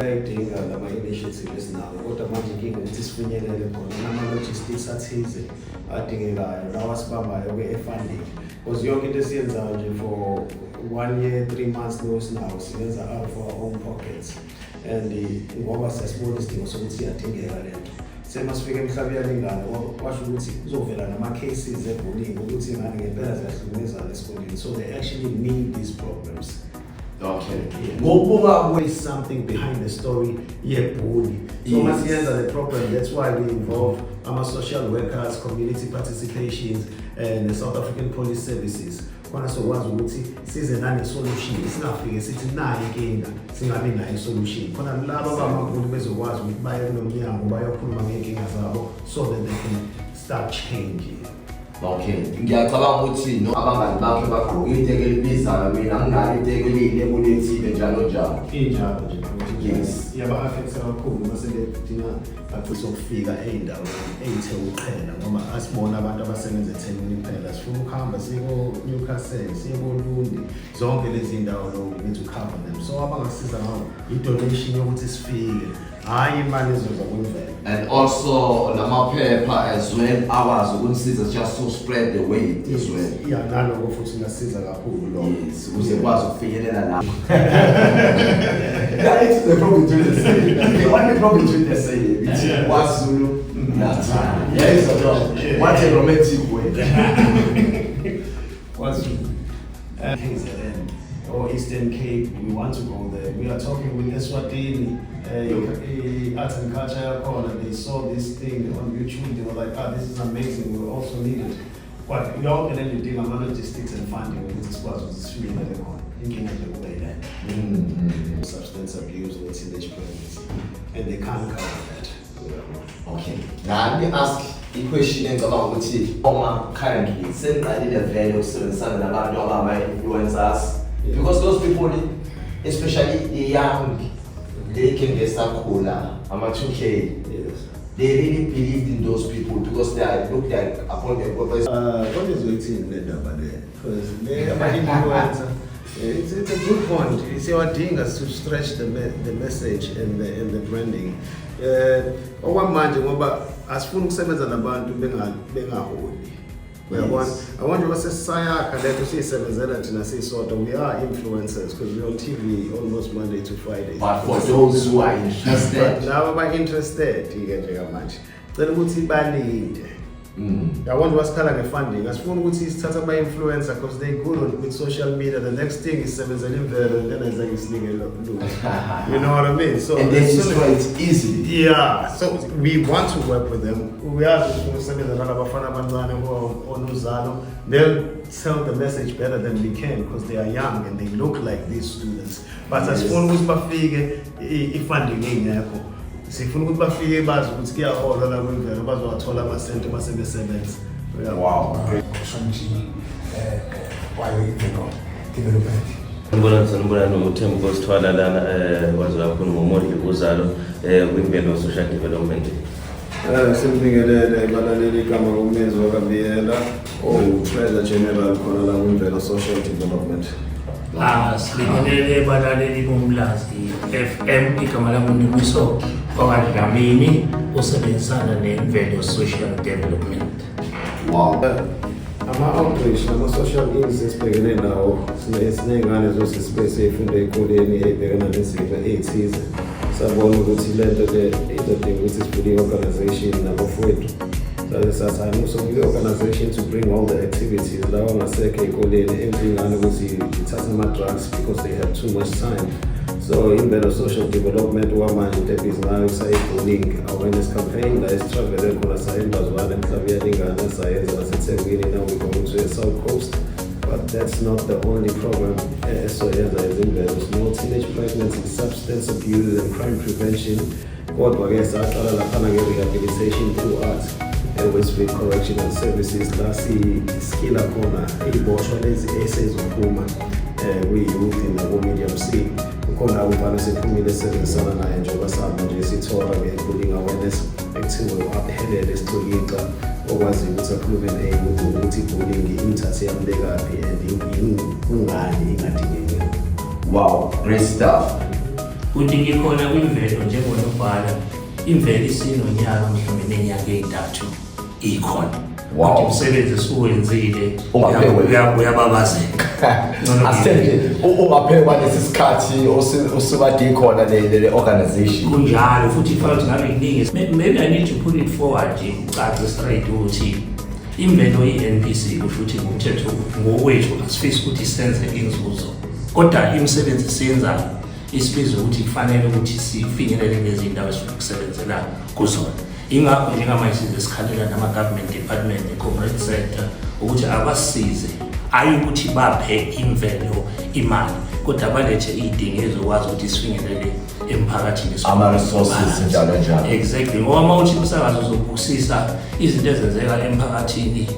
Ayidinga lama-initiatives nawo kodwa manje inkinga ukuthi sifinyelele khona nama-logistics athize adingekayo lawa sibambayo-ke e-funding because yonke into esiyenzayo nje for 1 year 3 months nawo siyenza out of our own pockets and ngoba siyasibona isidingo sokuthi iyadingeka le nto semasifika emhlabeni yalingane kwasho ukuthi kuzovela nama-cases e-bullying ukuthi ingane ngempela ziyahlukumezana esikoleni so they actually need these programs. Okay. There is something behind the story. Bully. So much the problem. That's why we involve our social workers, community participations, and the South African Police Services. Kona so wazi ukuthi size nane solution singafike sithi nayi inkinga singabi nayo solution khona laba abamakhulu bezokwazi ukuthi baye kunomnyango bayokhuluma ngenkinga zabo so that they can start changing. Okay, ngiyacabanga ukuthi no abangani bakhe bagqoka iteke elibizayo mina ngingani iteke elile kulethile njalo njalo. Injalo nje. Yes. Yaba-affecta kakhulu mase bedinga bafisa ukufika ey'ndaweni ey'the ukuqhela ngoba asibona abantu abasebenza eThekwini kuphela sifuna ukuhamba siye ko-Newcastle siye ko-Lundi zonke lezi ndawo lo we need to cover them so abangasiza ngawo i-donation yokuthi sifike hayi imali ezoza kwimvelo. And also namaphepha as well akwazi ukunisiza just to spread the weight as well. Yeah, naloko futhi ngasiza kakhulu lo. Yes, ukuze kwazi ukufinyelela lapho. That is the problem to the same. The only problem to the same is KwaZulu Natal. Yes, what a romantic way. KwaZulu. KZN or Eastern Cape, we want to go there. We are talking with Eswatini, Arts and Culture Corner. They saw this thing on YouTube. They were like, this is amazing. We also need it. But we all can only do logistics and funding with this class with this feeling that they're on. Substance abuse or teenage pregnancy, and they can't cover that. Okay. Now let me ask a question about what currently sending the value of about influencers because those people, especially the young, they can get some cooler. I'm at 2K. Yes. They really believed in those people because they look like upon their purpose. What is waiting in there? Because they are influencer. It's a good point. You see, our thing is to stretch the message and the branding. Okwamanje ngoba asifuna ukusebenza nabantu bengaholi. I want to say sayaka lethu siyisebenzela thina sisodwa. We are influencers because we're on TV almost Monday to Friday. But for those who are interested, laba ba interested nje manje. Cela ukuthi balinde. I want to ask funding. Asifuna ukuthi sithatha ama-influencer because they're good with social media. The next thing is sebenzela imvelo and then I islinge lo. You know what I mean? So and they destroy it easily. Yeah. So we want to work with them. We are to sebenzela abafana abancane onuzalo. They'll tell the message better than we can because they are young and they look like these students. But asifuna ukuthi bafike i-funding engekho. Sifuna ukuthi bafike bazi ukuthi kuyahola la kwimvelo bazowathola amasente basebesebenza. Wow. Why we development. Ngibona noThembu Kosithwala lana waziwa kakhulu ngoMondli Uzalo kwimbelo social development. Sibingelele balaleli igama kumenzi wakabiyela Treasurer General khona la kwimvelo social development. Sibingelele balaleli bomlazi FM igama lami nguNemiso Dlamini osebenzisana nemvelo social development. Wow. Ama-outreach nama-social ills esibhekene nawo siney'ngane zosisibese ey'funda ey'koleni ey'bhekana nezimo ey'thize sabona ukuthi le nto le izodinga ukuthi sivule i-organization nabafowethu sathi so i-organization to bring all the activities lawa ngasekho ey'koleni ey'ngane ukuthi ithathe ama-drugs because they have too much time. So in the social development wamanje into ebhizingayo sayibullying awareness campaign la esitravelele khona sayembazwana emhlabeni yalingane sayenza naseThekwini now we're going to the South Coast but that's not the only program esoyenza ezimvelo no teenage pregnancy, substance abuse and crime prevention kodwa-ke saqala laphana nge-rehabilitation through art Westfield Correctional Services la siskila khona iy'boshwa lezi esezophuma kwi-youth nako-medium C khona umfana sephumile esebenzisana naye njengoba sihamba nje sithola nge-bullying awareness ekuthiwe aphelele esicikika okwazi ukuthi akhulume ney'muntu ukuthi i-bullying imthathe yamlekaphi and kungani ingadingeki. Wow, great stuff. ukuthi ngikhona kwimvelo njengonobhala imvelo isinonyaka mhlawumbe neminyaka ey'ntathu ikhona. Wow. Kodwa umsebenzi usuwenzile Ungaphekwe. uyababazeka. Asente ungaphekwe kwalesi sikhathi usukade ikhona le organization. Kunjalo futhi futhi ngabe kuningi. Maybe I need to put it forward nje ucace straight ukuthi imvelo i-NPC kusho ukuthi ngomthetho ngokwethu asifisi ukuthi senze inzuzo. Kodwa imisebenzi siyenzayo isibiza ukuthi kufanele ukuthi sifinyelele lezi zindawo esifuna ukusebenzela kuzona. Ingakho njengamanje sizikhalela nama-government department, corporate sector ukuthi abasize ayi ukuthi baphe imvelo imali kodwa balethe iy'dingo ezokwazi ukuthi sifinyelele emphakathini. Ama-resources njalo njalo. Exactly. Ngoba uma uthi umsakazo uzobusisa izinto ezenzeka emphakathini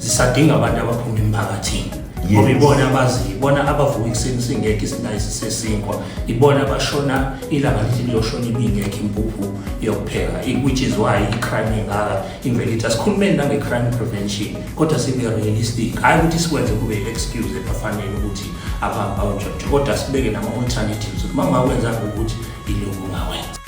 zisadinga abantu abaphuma emphakathini. Ngoba ibona abaziyo, ibona abavuka ekuseni singekho isinayisi sesinkwa, ibona abashona ilanga lithi liyoshona ibingekho impuphu yokupheka, which is why i-crime ingaka imvelo ithi asikhulumeni nange-crime prevention kodwa sibe realistic, hhayi ukuthi sikwenze kube i-excuse ebafanele ukuthi abawunjotho kodwa sibeke nama-alternatives ukuthi uma ungakwenza ukuthi ilokhu ungawenza.